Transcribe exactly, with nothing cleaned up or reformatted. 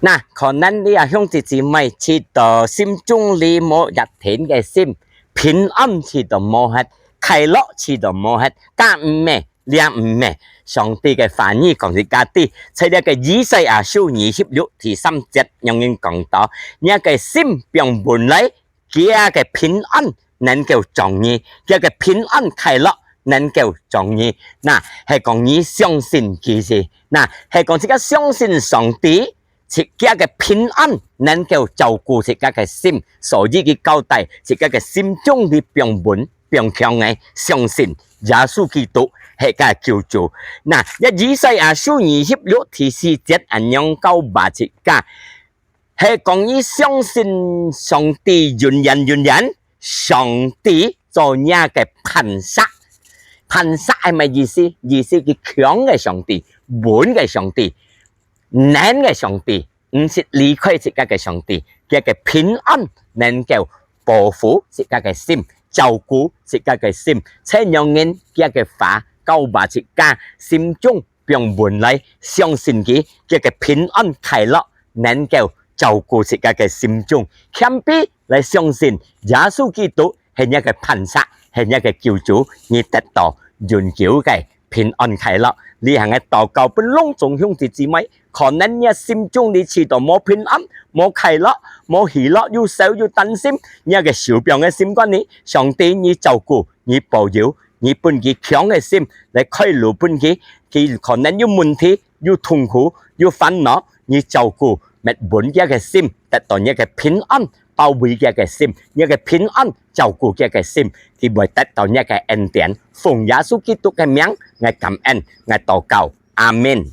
那可能你啊兄弟姊妹試著心中裡無一定个心，平安試著無忒，快樂試著無忒，該毋係，這毋係。上帝个話語講自家知，在這个以賽亞書二十六第三節，仰般講到：若个心放穩來，佢个平安能夠掌你，佢个平安快樂能夠掌你。那係講你相信佢時，那係講自家相信上帝，自家个平安能夠照顧自家个心，所以佢交代自家个心中裡放穩、放強个，相信耶穌基督係个救主。那這以賽亞書二十六第四節恁樣教導自家，係講你相信上帝永遠永遠，上帝做若个磐石。磐石係麼个意思？意思佢強个上帝，穩个上帝，能个上帝，毋識離開自家个上帝，佢个平安能夠保護自家个心，照顧自家个心，這樣人佢个話教導自家心中放穩來，相信佢，佢个平安快樂能夠照顧自家个心中，謙卑來相信耶穌基督係若个磐石，係若个救主，你得到永久个平安快樂。這下𠊎禱告分攏總兄弟姊妹，可能你心中裡試著無平安、無快樂、無喜樂，又愁又擔心，你个手放个心肝裡，上帝你照顧，你保佑，你分佢強个心來開路分佢，佢可能有問題，有痛苦，有煩惱，你照顧，搣穩佢个心，得到你个平安，包圍佢个心，你个平安照顧佢个心，佢會得到你个恩典。奉耶穌基督个名，𠊎感恩，𠊎禱告，阿們。